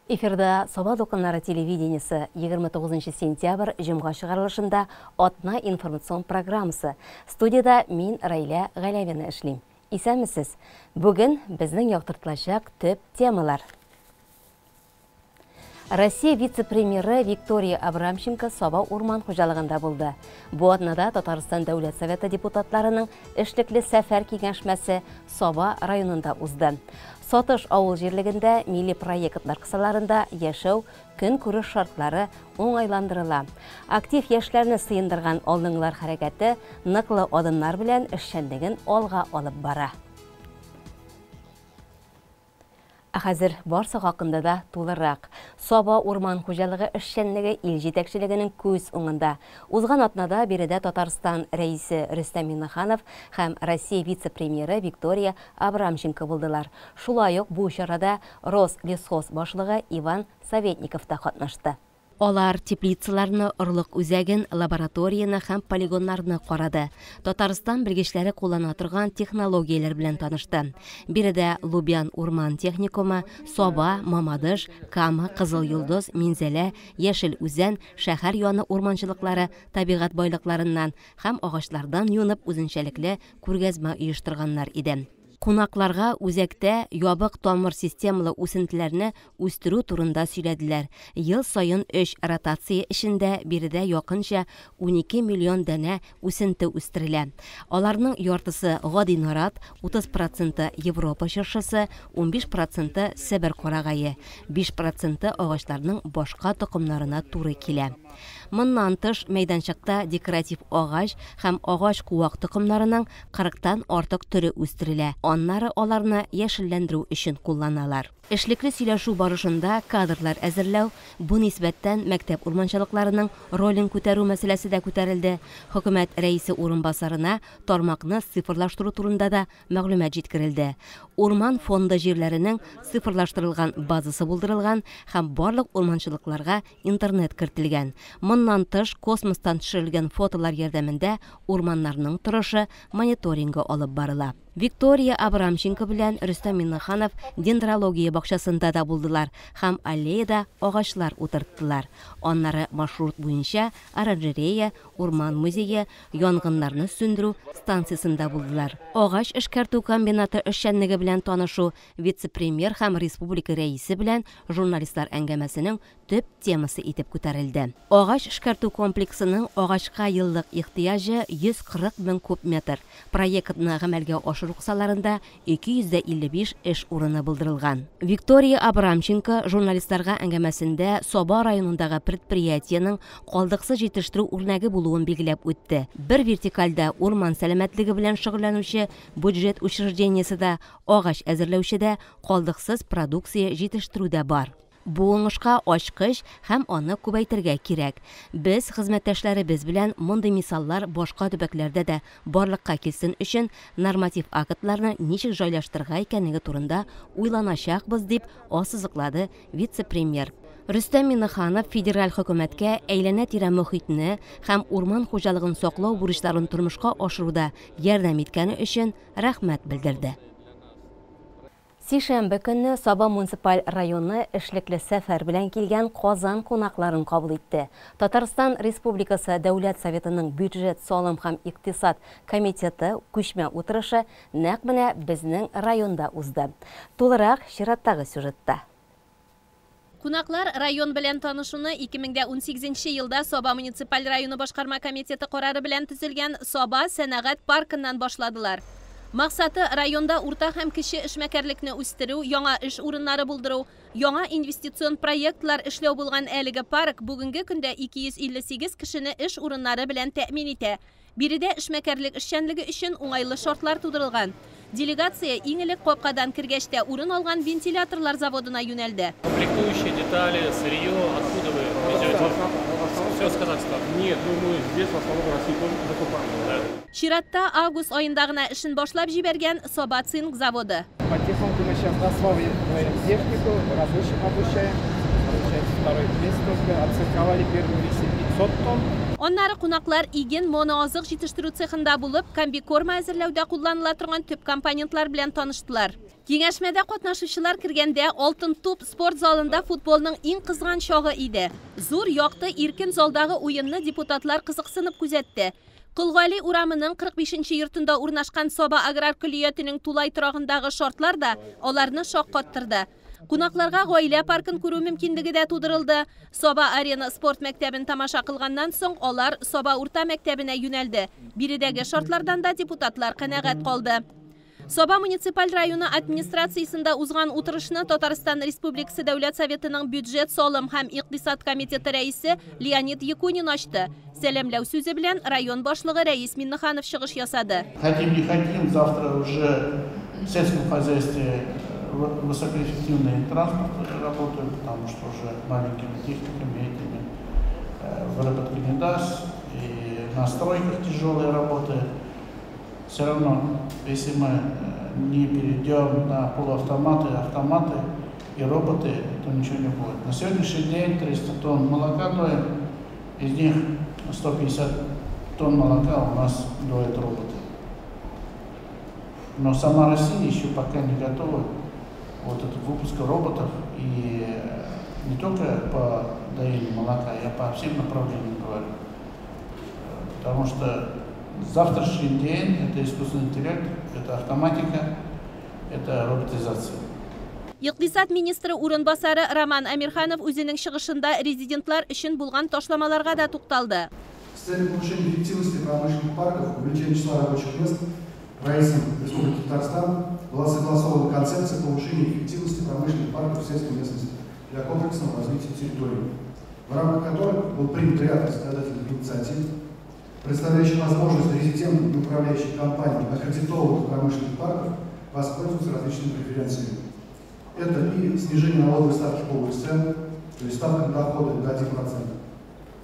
Эфирда Саба дулкыннары телевидениесе 29 сентябрь җомга чыгарылышында атна информацион программасы. Студиядә мин Райлә Галәвина эшлим. Исәнмесез. Бүген безнең яктыртылачак төп темалар. Россия вице-премьеры Виктория Абрамченко Саба урман хуҗалыгында булды. Бу атнада Татарстан Дәүләт Советы депутатларының эшлекле сәфәр киңәшмәсе Саба районында узды. Сатыш авыл җирлегендә милли проектлар кысаларында яшәү, көнкүреш шартлары уңайландырыла. Актив яшьләрне сыендырган Алдынгылар хәрәкәте ныклы адымнар белән эшчәнлеген алга алып бара. Ә хәзер барсы хакында да тулырак. Саба урман хуҗалыгы эшчәнлеге ил җитәкчелегенең күз уңында. Узган атнада биредә Татарстан Рәисе Рөстәм Миңнеханов һәм Россия вице-премьеры Виктория Абрамченко булдылар. Шулай ук бу чарада Рослесхоз башлыгы Иван Советников та катнашты. Алар теплицаларны, орлык үзәген, лабораторияне һәм полигоннарны карады. Татарстан белгечләре куллана торган технологияләр белән танышты. Биредә Лубян урман техникумы, Саба, Мамадыш, Кама, Кызыл Йолдыз, Минзәлә, Яшел Үзән, шәһәр яны урманчылыклары табигать байлыкларыннан һәм агачлардан юнып үзенчәлекле күргәзмә оештырганнар иде. Кунакларга үзәктә ябык тамыр системалы үсентеләрне үстерү турында сөйләделәр. Ел саен өч ротация эчендә биредә якынча 12 миллион данә үсенте үстерелә. Аларның яртысы гади нарат, 30 проценты Европа чыршысы, 15 проценты Себер карагае, 5 проценты агачларның башка токымнарына туры килә. Моннан тыш мәйданчыкта декоратив агач һәм агач куак токымнарының 40тан артык төре үстерелә. Аннары аларны яшелләндерү өчен кулланалар. Эшлекле сөйләшү барышында кадрлар әзерләү, бу нисбәттән мәктәп урманчылыкларының ролен күтәрү мәсьәләсе дә күтәрелде. Хөкүмәт рәисе урынбасарына тармакны цифрлаштыру турында да мәгълүмат җиткерелде. Урман фонды җирләренең цифрлаштырылган базасы булдырылган һәм барлык урманчылыкларга интернет кертелгән. Моннан тыш космостан төшерелгән фотолар ярдәмендә урманнарның торышы мониторингы алып барыла. Виктория Абрамченко белән Рөстәм Миңнеханов дендрология бакчасында да булдылар һәм аллеяда агачлар утырттылар. Аннары маршрут буенча оранжерея, урман музее, янгыннарны сүндерү станциясендә булдылар. Агач эшкәртү комбинаты эшчәнлеге белән танышу вице-премьер һәм республика рәисе белән журналистлар әңгәмәсенең төп темасы итеп күтәрелде. Агач эшкәртү комплексының агачка еллык ихтыяҗы 140 мең куб метр. Проектны гамәлгә ашыру кысаларында 255 эш урыны булдырылган. Виктория Абрамченко журналистларга әңгәмәсендә Саба районындагы предприятиенең калдыксыз җитештерү үрнәге булуын билгеләп үтте. Бер вертикальдә урман сәламәтлеге белән шөгыльләнүче бюджет учреждениесе дә, агач әзерләүче дә, калдыксыз продукция җитештерү дә бар. Бу уңышка ачкыч һәм аны күбәйтергә кирәк. Без хезмәттәшләребез белән мондый мисаллар башка төбәкләрдә дә барлыкка килсен өчен норматив актларны ничек җайлаштырырга икәнлеге турында уйланачакбыз, дип ассызыклады вице-премьер. Рөстәм Миңнеханов федераль хөкүмәткә әйләнә-тирә мохитне һәм урман хуҗалыгын саклау бурычларын тормышка ашыруда ярдәм иткәне өчен рәхмәт белдерде. Сишәмбе көнне Саба муниципаль районы эшлекле сәфәр белән килгән Казан кунакларын кабул итте. Татарстан Республикасы Дәүләт Советының бюджет, салым һәм икътисад комитеты күчмә утырышы нәкъ менә безнең районда узды. Тулырак чираттагы сюжетта. Кунаклар район белән танышуны 2018 елда Саба муниципаль районы башкарма комитеты карары белән төзелгән Саба сәнәгать паркыннан башладылар. Максаты районда урта һәм кече эшмәкәрлекне үстерү, яңа эш урыннары булдыру, яңа инвестицион проектлар эшләү булган әлеге парк бүгенге көндә 258 кешене эш урыннары белән тәэмин итә. Биредә эшмәкәрлек эшчәнлеге өчен уңайлы шартлар тудырылган. Делегация иң элек капкадан кергәч тә урын алган вентиляторлар заводына юнәлде. Комплектующие детали, сырье, откуда вы везете? Все с Казахстана. Нет, ну мы здесь в основном России тоже закупаем. Да. Чиратта август аенда гына эшен башлап җибәргән Саба цинк заводы. Потихоньку мы сейчас осваиваем технику, рабочих обучаем. Получается, второй месяц только отцинковали первую версию 500 тонн. Аннары кунаклар иген моноазык җитештерү цехында булып, комбикорма әзерләүдә кулланыла торган төп компонентлар белән таныштылар. Киңәшмәдә катнашучылар кергәндә Алтын туп спорт залында футболның иң кызган чагы иде. Зур, якты, иркен залдагы уенны депутатлар кызыксынып күзәтте. Колгали урамының 45 йортында урнашкан Саба аграр көллиятенең тулай торагындагы шартлар да аларны шаккаттырды. Кунакларга гаилә паркын күрү мөмкинлеге дә тудырылды. Саба арена спорт мәктәбен тамаша кылганнан соң алар Саба урта мәктәбенә юнәлде. Биредәге шартлардан да депутатлар канәгать калды. Саба муниципаль районы администрациясендә узган утырышны Татарстан Республикасы Дәүләт Советының бюджет, салым һәм икътисад комитеты рәисе Леонид Якунин ачты. Сәламләү сүзе белән район башлыгы Рәис Миннеханов чыгыш ясады. Хотим не хотим, завтра уже в сельском хозяйстве высокоэффективный транспорт работает, потому что уже маленькими техниками этими выработки не даст, и на стройках тяжелые работы. Все равно, если мы не перейдем на полуавтоматы, автоматы и роботы, то ничего не будет. На сегодняшний день 300 тонн молока доим, из них 150 тонн молока у нас доят роботы. Но сама Россия еще пока не готова вот этот выпуск роботов, и не только по доению молока, я по всем направлениям говорю. Потому что завтрашний день – это искусственный интеллект, это автоматика, это роботизация. Икътисад министры урынбасары Роман Амирханов үзенең чыгышында резидентлар өчен булган ташламаларга да тукталды. С целью повышения эффективности промышленных парков, увеличения числа рабочих мест, Раисом Республики Татарстан была согласована концепция повышения эффективности промышленных парков в сельской местности для комплексного развития территории, в рамках которой был принят ряд законодательных инициатив, представляющих возможность резидентам и управляющих компаний аккредитованных промышленных парков воспользоваться различными преференциями. Это и снижение налоговой ставки по УСН, то есть ставка на доходы до 1%,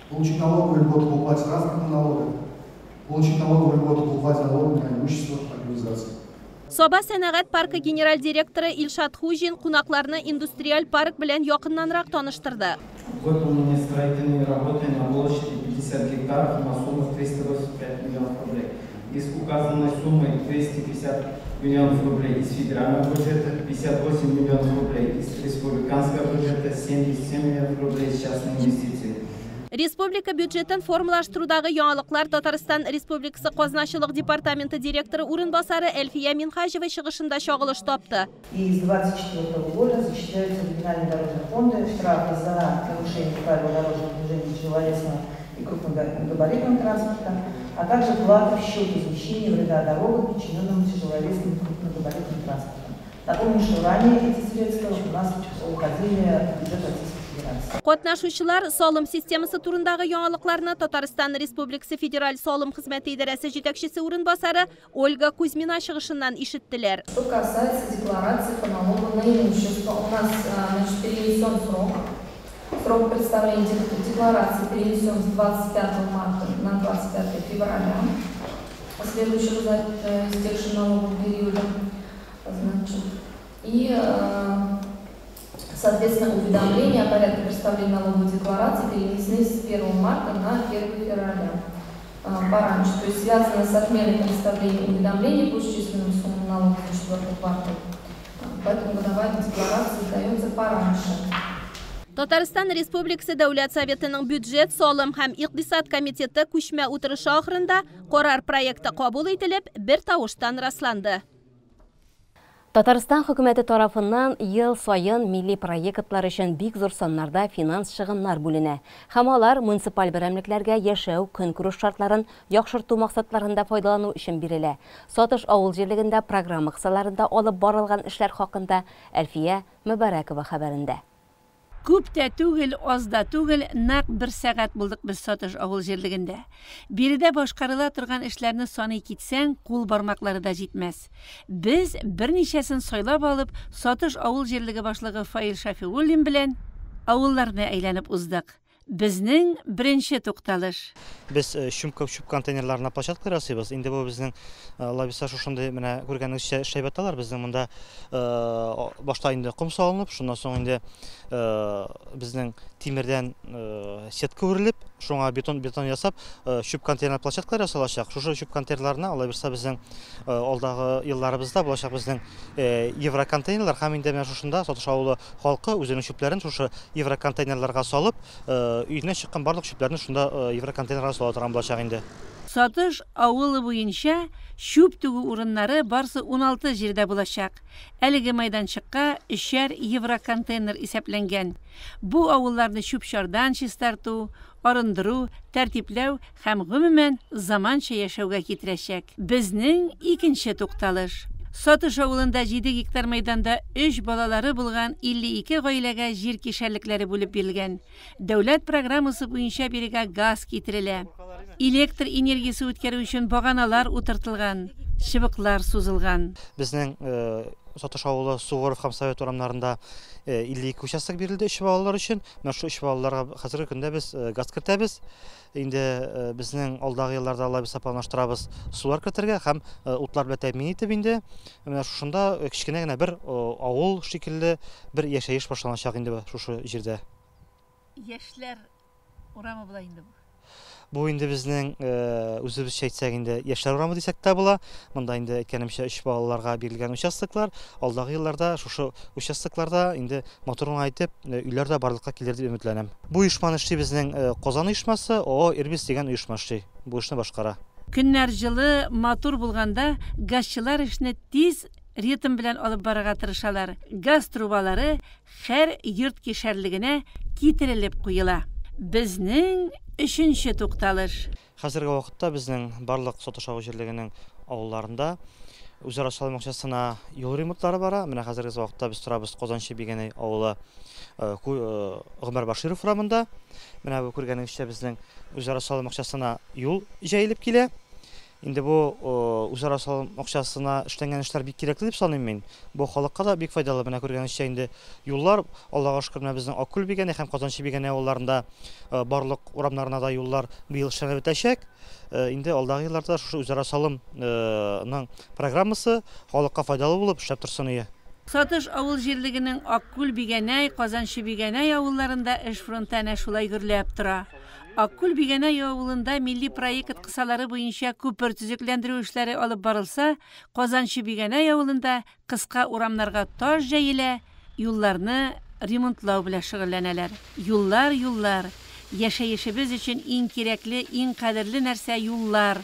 получить налоговую льготу по уплате транспортного налога, получить налоговую льготу по уплате налога на имущество организации. Саба сәнәгать паркы генераль директоры Илшат Хуҗин кунакларны индустриаль парк белән якыннанрак таныштырды. Выполнены строительные работы на площади 50 гектаров на сумму 385 миллионов рублей. Из указанной суммы 250 миллионов рублей из федерального бюджета, 58 миллионов рублей из республиканского бюджета, 77 миллионов рублей из частной инвестиции. Республика бюджетын формалаштырудагы яңалыклар Татарстан Республикасы Казначылык департаменты директоры урынбасары Әлфия Минхаҗева чыгышында чагылыш тапты. И с 2024 года зачисляются региональные дорожные фонды, штрафы за нарушение правил дорожного движения тяжеловесного и крупногабаритного транспорта, а также плата в счет возмещения вреда дорогам, причиненным тяжеловесным и крупногабаритным транспортом. Напомню, что ранее эти средства у нас уходили в бюджет Российской Федерации. Катнашучылар салым системасы турындагы яңалыкларны Татарстан Республикасы Федераль салым хезмәте идарәсе җитәкчесе урынбасары Ольга Кузьмина чыгышыннан ишеттеләр. Что касается декларации по налогу на имущество, у нас, значит, перенесен срок. Срок представления декларации перенесен с 25 марта на 25 февраля следующего за истекшим налоговым периодом. Значит, и, соответственно, уведомления о порядке представления налоговой декларации перенесены с 1 марта на 1 февраля пораньше. То есть связано с отменой представления уведомлений по исчисленным суммам налога за четвертый квартал. Поэтому годовая декларация сдается пораньше. Татарстан Республикасы Дәүләт Советының бюджет, салым һәм икътисад комитеты күчмә утырышы ахырында карар проекты кабул ителеп, бер тавыштан расланды. Татарстан хөкүмәте тарафыннан ел саен милли проектлар өчен бик зур саннарда финанс чыгымнар бүленә. Һәм алар муниципаль берәмлекләргә яшәү, көнкүреш шартларын яхшырту максатларында файдалану өчен бирелә. Сатыш авыл җирлегендә программа кысаларында алып барылган эшләр хакында Әлфия Мөбарәкова хәбәрендә. Күп тә түгел, аз да түгел, нәкъ бер сәгать булдык без Сатыш авыл җирлегендә. Биредә башкарыла торган эшләрне саный китсәң, кул бармаклары да җитмәс. Без берничәсен сайлап алып, Сатыш авыл җирлеге башлыгы Фаил Шафиуллин белән авылларны әйләнеп уздык. Безнең беренче тукталыш. Без чүп контейнерларына площадка ясыйбыз. Инде бу безнең лабиса шушындый менә күргәнегезчә эшләп яталар. Безнең монда башта инде ком салынып, шуннан соң инде безнең тимердән сетка үрелеп, Шуңа бетон бетон ясап, чүп контейнер площадкалар ясалачак. Шушы чүп контейнерларына алай булса безнең алдагы елларыбызда булачак безнең евроконтейнерлар һәм инде менә шушында Сатыш авылы халкы үзенең чүпләрен шушы евроконтейнерларга салып, өеннән чыккан барлык чүпләрне шунда евроконтейнерга сала торган булачак инде. Сатыш авылы буенча чүп түгү урыннары барсы 16 җирдә булачак. Әлеге мәйданчыкка өчәр евроконтейнер исәпләнгән. Бу авылларны чүп-чардан чистарту, арындыру, тәртипләү һәм гомумән заманча яшәүгә китерәчәк. Безнең икенче тукталыш. Сатыш авылында 7 гектар мәйданда өч балалары булган 52 гаиләгә җир кишәрлекләре бүлеп бирелгән. Дәүләт программасы буенча бирегә газ китерелә. Электр энергиясе үткәрү өчен баганалар утыртылган, чыбыклар сузылган. Безнең Сатыш авылы Суворов һәм Совет урамнарында 52 участок бирелде өч балалар өчен. Менә шул өч балаларга хәзерге көндә без газ кертәбез. Инде безнең алдагы елларда алай без планлаштырабыз сулар кертергә һәм утлар белән тәэмин итеп инде менә шушында кечкенә генә бер авыл шикелле бер яшәеш башланачак инде шушы җирдә. Яшьләр урамы була инде бу. Бу инде безнең үзебезчә әйтсәк инде яшьләр урамы дисәк тә була. Монда инде әйткәнемчә өч балаларга бирелгән участоклар. Алдагы елларда шушы участокларда инде матур гына итеп өйләр дә барлыкка килер дип өметләнәм. Бу оешманы эшли безнең Казан оешмасы, ООО Ирбис дигән оешма эшли. Бу эшне башкара. Көннәр җылы, матур булганда газчылар эшне тиз ритм белән алып барырга тырышалар. Газ трубалары һәр йорт кишәрлегенә китерелеп куела. Безнең өченче тукталыш. Хәзерге вакытта безнең барлык Сатыш авыл җирлегенең авылларында үзара салым акчасына юл ремонтлары бара. Менә хәзерге вакытта без торабыз Казанчы Бигәнәй авылы Гомәр Баширов урамында. Менә бу күргәнегезчә безнең үзара салым акчасына юл җәелеп килә. Инде бу үзара салым акчасына эшләнгән эшләр бик кирәкле дип саныйм мин. Бу халыкка да бик файдалы. Менә күргәнегезчә инде юллар, Аллага шөкер, менә безнең Аккүл Бигәнәй һәм Казанчы Бигәнәй авылларында барлык урамнарына да юллар быел эшләнеп бетәчәк. Инде алдагы елларда шушы үзара салымның программасы халыкка файдалы булып эшләп торсын ие. Сатыш авыл җирлегенең Аккүл Бигәнәй, Казанчы Бигәнәй авылларында эш фронты әнә шулай гөрләп тора. Аккүл Бигәнәй авылында милли проект кысалары буенча күпер төзекләндерү эшләре алып барылса, Казанчы Бигәнәй авылында кыска урамнарга таш җәелә, юлларны ремонтлау белән шөгыльләнәләр. Юллар, юллар. Яшәешебез өчен иң кирәкле, иң кадерле нәрсә юллар.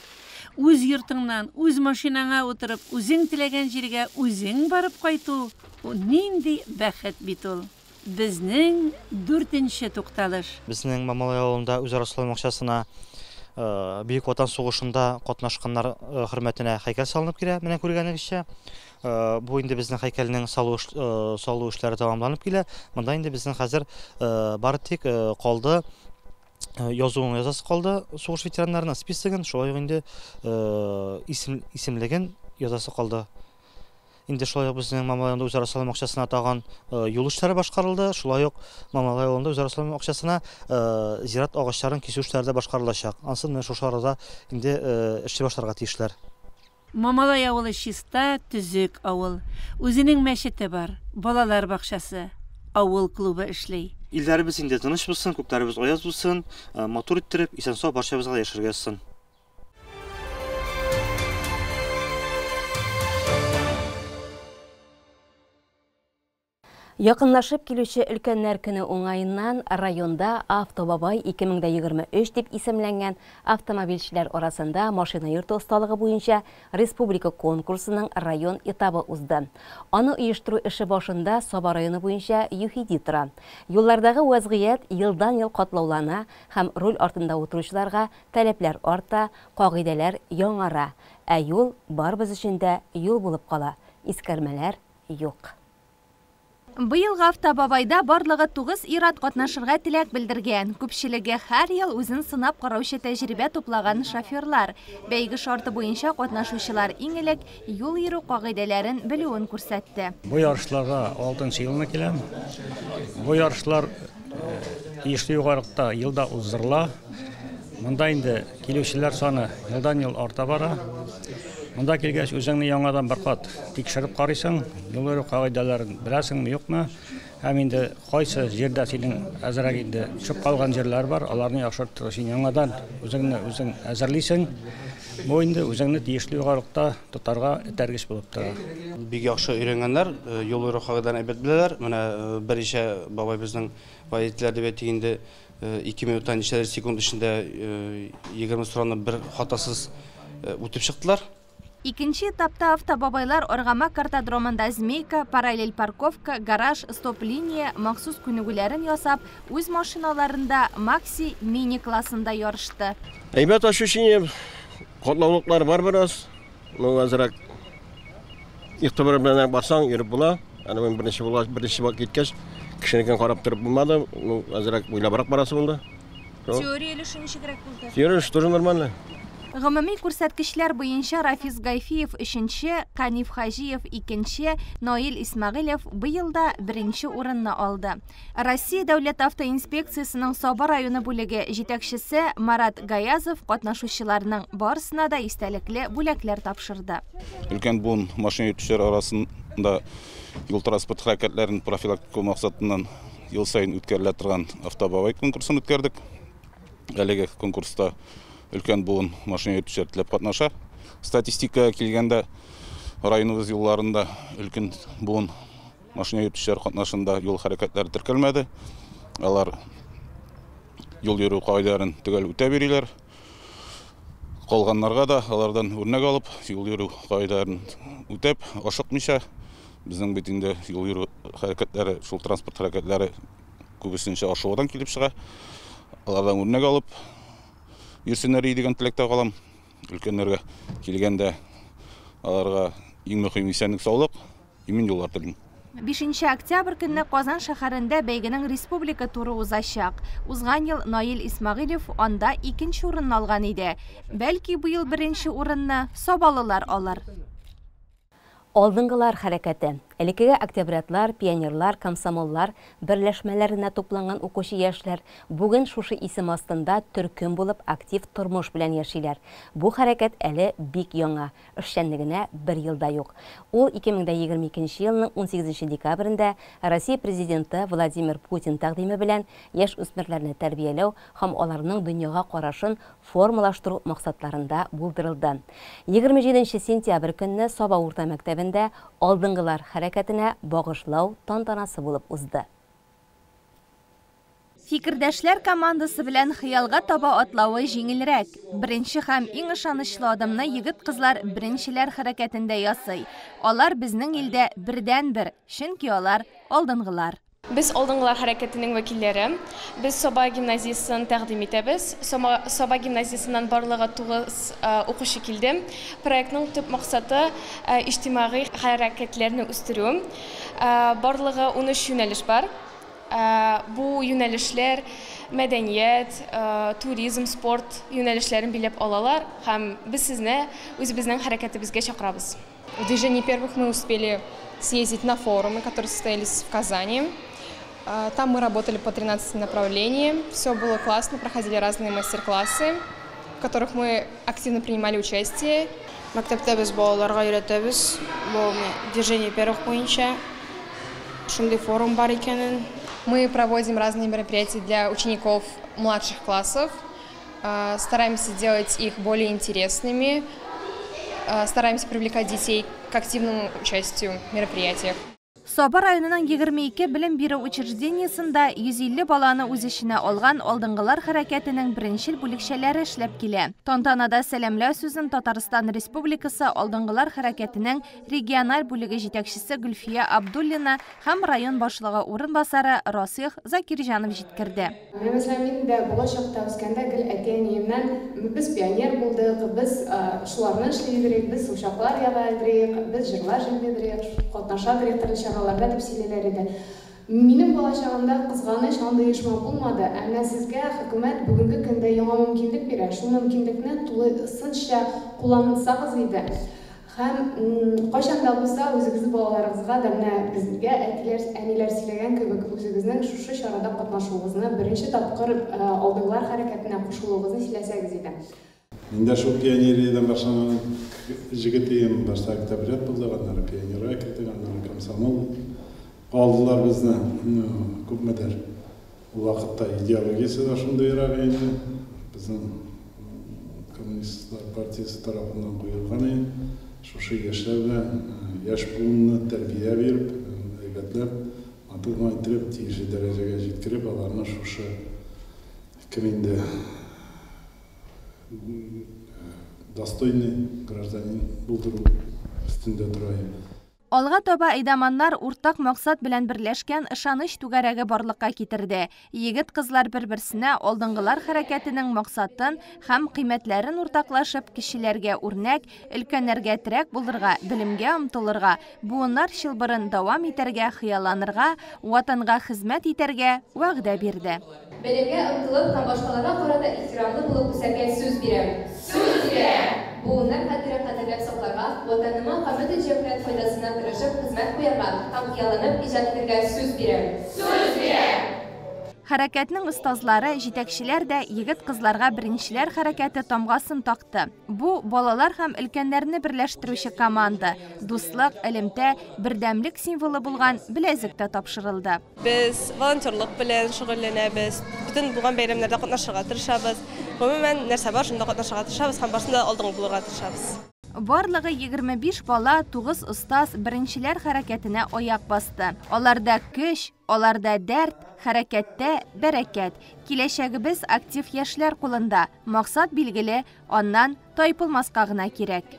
Үз йортыңнан, үз машинаңа утырып, үзең теләгән җиргә үзең барып кайту нинди бәхет бит ул. Безнең дүртенче тукталыш. Безнең Мамалай авылында үзара салым акчасына Бөек Ватан сугышында катнашканнар хөрмәтенә һәйкәл салынып килә, менә күргәнегезчә. Бу инде безнең һәйкәлнең салу салу эшләре тәмамланып килә. Монда инде безнең хәзер бары тик калды язуын язасы калды сугыш ветераннарының списогын, шулай ук инде исем исемлеген язасы калды. Инде шулай ук безнең Мамалай авылында үзара салым акчасына тагын юл эшләре башкарылды. Шулай ук Мамалай авылында үзара салым акчасына зират агачларын кисү эшләре дә башкарылачак. Ансын менә шушы арада инде эшли башларга тиешләр. Мамалай авылы чиста, төзек авыл. Үзенең мәчете бар, балалар бакчасы, авыл клубы эшли. Илләребез инде тыныч булсын, күкләребез аяз булсын, матур иттереп, исән-сау барчабызга да яшәргә язсын. Якынлашып килүче өлкәннәр көне уңаеннан районда Автобабай 2023 дип исемләнгән автомобильчеләр арасында машина йөртү осталыгы буенча республика конкурсының район этабы узды. Аны оештыру эше башында Саба районы буенча ЮХИДИ тора. Юллардагы вазгыять елдан-ел катлаулана һәм руль артында утыручыларга таләпләр арта, кагыйдәләр яңара. Ә юл барыбыз өчен дә юл булып кала. Искәрмәләр юк. Быелгы Автобабайда барлыгы 9 ир-ат катнашырга теләк белдергән. Күпчелеге һәр ел үзен сынап караучы тәҗрибә туплаган шоферлар. Бәйге шарты буенча катнашучылар иң элек юл йөрү кагыйдәләрен белүен күрсәтте. Бу ярышларга 6 елны киләм. Бу ярышлар тиешле югарылыкта елда уздырыла. Монда инде килүчеләр саны елдан-ел арта бара. Монда килгәч үзеңне яңадан бер кат тикшереп карыйсың, юл йөрү кагыйдәләрен беләсеңме, юкмы? Һәм инде кайсы җирдә синең әзрәк инде төшеп калган җирләр бар, аларны яхшыртыр өчен яңадан үзеңне үзең әзерлисең. Бу инде үзеңне тиешле югарылыкта тотарга этәргеч булып тора. Бик яхшы өйрәнгәннәр, юл йөрү кагыйдәләрен әйбәт беләләр. Менә берничә бабай безнең водительләр дип әйтик инде, 2 минуттан ничәдер секунд эчендә 20 сорауны бер хатасыз үтеп чыктылар. Икенче этапта автобабайлар Аргамак картодромында змейка, параллель парковка, гараж, стоп-линия махсус күнегүләрен ясап, үз машиналарында макси, мини классында ярышты. Әйбәт ощущение, катлаулыклар бар бераз, но әзрәк игътибар белән барсаң, йөреп була. Аны мин беренче булгач, беренче киткәч, кешенекен карап торып булмады, ну, әзрәк уйлабрак барасы булды. Теория өлеше ничегрәк булды? Теория өлеше тоже нормально. Гомуми күрсәткечләр буенча Рафис Гайфиев өченче, Каниф Хаҗиев икенче, Наил Исмәгыйлев быел да беренче урынны алды. Россия дәүләт автоинспекциясенең Саба районы бүлеге җитәкчесе Марат Гаязов катнашучыларның барысына да истәлекле бүләкләр тапшырды. Өлкән буын машина йөртүчеләр арасында юл-транспорт хәрәкәтләрен профилактика максатыннан ел саен үткәрелә торган автобабай конкурсын үткәрдек. Әлеге конкурста өлкән буын машина йөртүчеләр теләп катнаша. Статистикага килгәндә, районыбыз юлларында өлкән буын машина йөртүчеләр катнашында юл хәрәкәтләре теркәлмәде. Алар юл йөрү кагыйдәләрен төгәл үтәп йөриләр. Калганнарга да алардан үрнәк алып, юл йөрү кагыйдәләрен үтәп, ашыкмыйча, безнең бит инде юл йөрү хәрәкәтләре, шул транспорт хәрәкәтләре күбесенчә ашыгудан килеп чыга. Алардан үрнәк алып йөрсеннәр дигән теләктә калам. Өлкәннәргә килгәндә аларга иң мөһим исәнлек, саулык, имин юллар телим. 5 октябрь көнне Казан шәһәрендә бәйгенең республика туры узачак. Узган ел Наил Исмәгыйлев анда икенче урынны алган иде. Бәлки быел беренче урынны сабалылар алыр. Алдынгылар хәрәкәте. Элеккеге октябрятлар, пионерлар, комсомоллар берләшмәләренә тупланган укучы яшьләр бүген шушы исем астында төркем булып актив тормыш белән яшиләр. Бу хәрәкәт әле бик яңа, эшчәнлегенә бер елда юк. Ул 2022 елның 18 декабрендә Россия президенты Владимир Путин тәкъдиме белән яшь үсмерләрне тәрбияләү һәм аларның дөньяга карашын формалаштыру максатларында булдырылды. 27 сентябрь көнне Саба урта мәктәбендә алдынгылар хәрәкәтенә багышлау тантанасы булып узды. Фикердәшләр командасы белән хыялга таба атлавы җиңелрәк. Беренче һәм иң ышанычлы адымны егет-кызлар беренчеләр хәрәкәтендә ясый. Алар безнең илдә бердәнбер, чөнки алар алдынгылар. Без алдынгылар хәрәкәтенең вәкилләре. Без Саба гимназиясен тәкъдим итәбез. Саба гимназиясеннән барлыгы 9 укучы килде. Проектның төп максаты иҗтимагый хәрәкәтләрне үстерү. Барлыгы 13 юнәлеш бар. Бу юнәлешләр мәдәният, туризм, спорт юнәлешләрен биләп алалар һәм без сезне үзебезнең хәрәкәтебезгә чакырабыз. В движении первых мы успели съездить на форумы, которые состоялись в Казани. Там мы работали по 13 направлениям. Все было классно, проходили разные мастер-классы, в которых мы активно принимали участие. Мәктәптә без балаларга өйрәтәбез. Бу движение первых буенча шундый форум бар икәнен. Мы проводим разные мероприятия для учеников младших классов. Стараемся делать их более интересными. Стараемся привлекать детей к активному участию в мероприятиях. Саба районының 22 белем бирү учреждениесендә 150 баланы үз эченә алган алдынгылар хәрәкәтенең беренчел бүлекчәләре эшләп килә. Тантанада сәламләү сүзен Татарстан Республикасы алдынгылар хәрәкәтенең региональ бүлеге җитәкчесе Гөлфия Абдуллина һәм район башлыгы урынбасары Расих Закирҗанов җиткерде. Мәсәлән, мин дә балачакта үскәндә гел әти-әниемнән без пионер булдык, без шуларны эшли идек, без учаклар яга идек, без җырлар җырлый идек, катнаша идек төрле чараларда дип сөйлиләр иде. Минем балачагымда кызганыч андый оешма булмады, әмма сезгә хөкүмәт бүгенге көндә яңа мөмкинлек бирә. Шул мөмкинлекне тулысынча куллансагыз иде. Һәм кайчан да булса үзегез балаларыгызга да менә безгә әтиләр, әниләр сөйләгән кебек үзегезнең шушы чарада катнашуыгызны, беренче тапкыр алдынгылар хәрәкәтенә кушылуыгызны сөйләсәгез иде. Мин дә шул пионериядән башланган җегетем, башта октябрят булды, аннары пионерга кердек, аннары комсомол. Алдылар безне, күпмедер. Ул вакытта идеологиясе дә шундыйрак инде. Безнең коммунистлар партиясе тарафыннан куелган иде. Шушы яшьләр белән яшь буынны тәрбия биреп, әйбәтләп, матур гына иттереп, тиешле дәрәҗәгә җиткереп, аларны шушы кем инде достойный гражданин булдыру өстендә тора иде. Алга таба әйдаманнар уртак максат белән берләшкән ышаныч түгәрәге барлыкка китерде. Егет-кызлар бер-берсенә алдынгылар хәрәкәтенең максатын һәм кыйммәтләрен уртаклашып, кечеләргә үрнәк, өлкәннәргә терәк булырга, белемгә омтылырга, буыннар чылбырын дәвам итәргә, хыялланырга, Ватанга хезмәт итәргә вәгъдә бирде. Белемгә омтылып һәм башкаларга карата ихтирамлы булып үсәргә сүз бирәм. Сүз бирәм! Буыннар хәтерен кадерләп сакларга, Ватаныма һәм бөтен җәмгыять файдасына тырышып хезмәт куярга һәм хыялланып иҗат итәргә сүз бирәм. Сүз бирәм! Хәрәкәтнең остазлары, җитәкчеләр дә егет-кызларга Беренчеләр хәрәкәте тамгасын такты. Бу, балалар һәм өлкәннәрне берләштерүче команда, дуслык, элемтә, бердәмлек символы булган беләзек тә тапшырылды. Без волонтерлык белән шөгыльләнәбез, бөтен булган бәйрәмнәрдә катнашырга тырышабыз. Гомумән, нәрсә бар, шунда катнашырга тырышабыз һәм барысында да алдынгы булырга тырышабыз. Барлыгы 25 бала, 9 остаз Беренчеләр хәрәкәтенә аяк басты. Аларда көч, аларда дәрт, хәрәкәттә, бәрәкәт. Киләчәгебез актив яшьләр кулында. Максат билгеле, аннан тайпылмаска гына кирәк.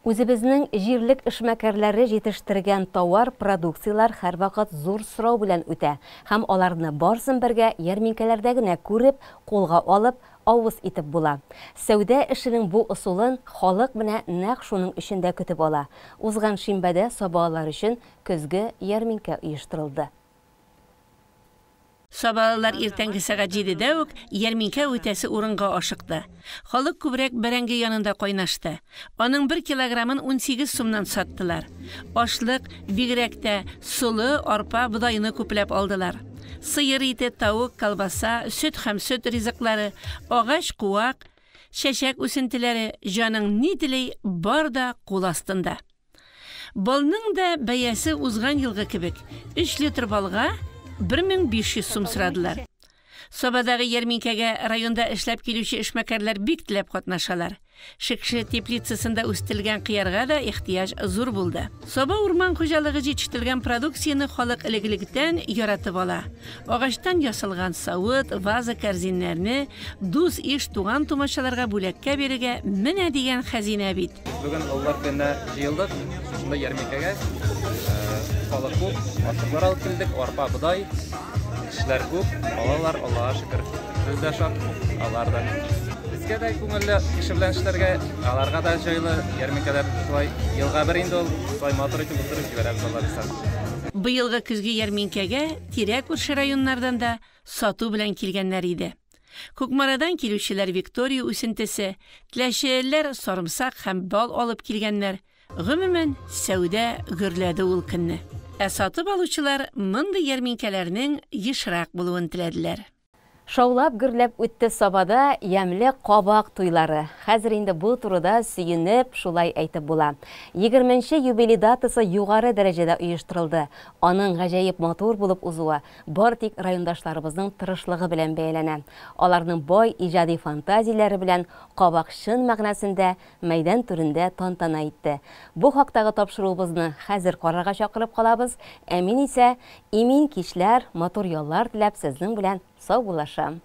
Үзебезнең җирлек эшмәкәрләре җитештергән тауар, продукцияләр һәрвакыт зур сорау белән үтә һәм аларны барсын бергә ярминкәләрдә генә күреп, кулга алып, авыз итеп була. Сәүдә эшенең бу ысулын халык менә нәкъ шуның өчен дә көтеп ала. Узган шимбәдә сабалылар өчен көзге ярминкә оештырылды. Сабалылар иртәнге сәгать җидедә үк ярминкә үтәсе урынга ашыкты. Халык күбрәк бәрәңге янында кайнашты. Аның бер килограммын 18 сумнан саттылар. Ашлык, бигрәк тә, солы, арпа, бодайны күпләп алдылар. Сыер ите, тавык, колбаса, сөт һәм сөт ризыклары, агач, куак, чәчәк үсентеләре, җаның ни тели, бар да кул астында. Балның да бәясе узган елгы кебек, өч литр балга 1500 сум сорадылар. Сабадагы ярминкәгә районда эшләп килүче эшмәкәрләр бик теләп катнашалар. Шекше теплицасында үстерелгән кыярга да ихтыяҗ зур булды. Саба урман хуҗалыгы җитештерелгән продукцияне халык элек-электән яратып ала. Агачтан ясалган савыт, ваза, кәрзиннәрне дус-иш, туган-тумачаларга бүләккә бирергә менә дигән хәзинә бит. Бүген олылар көненә җыелдык, шушында ярминкәгә. Халык күп, ашлыклар алып килдек, арпа, бодай. Кешеләр күп, балалар, Аллага шөкер. Без дә шат, алар да. Безгә дә күңелле кеше белән эшләргә, аларга да җайлы. Ярминкәләр шулай елга бер инде ул, шулай матур итеп уздырып җибәрәбез, Алла бирса. Быелгы көзге ярминкәгә тирә-күрше районнардан да сату белән килгәннәр иде. Кукмарадан килүчеләр виктория үсентесе, теләчелеләр сарымсак һәм бал алып килгәннәр. Гомумән, сәүдә гөрләде ул көнне. Ә сатып алучылар мондый ярминкәләрнең ешрак булуын теләделәр. Шаулап-гөрләп үтте Сабада ямьле кабак туйлары. Хәзер инде бу турыда сөенеп шулай әйтеп була. Егерменче юбилей датасы югары дәрәҗәдә оештырылды. Аның гаҗәеп матур булып узуы бары тик райондашларыбызның тырышлыгы белән бәяләнә. Аларның бай иҗади фантазияләре белән кабак чын мәгънәсендә мәйдан түрендә тантана итте. Бу хактагы тапшыруыбызны хәзер карарга чакырып калабыз. Ә мин исә имин кичләр, матур яллар теләп сезнең белән саубуллашам.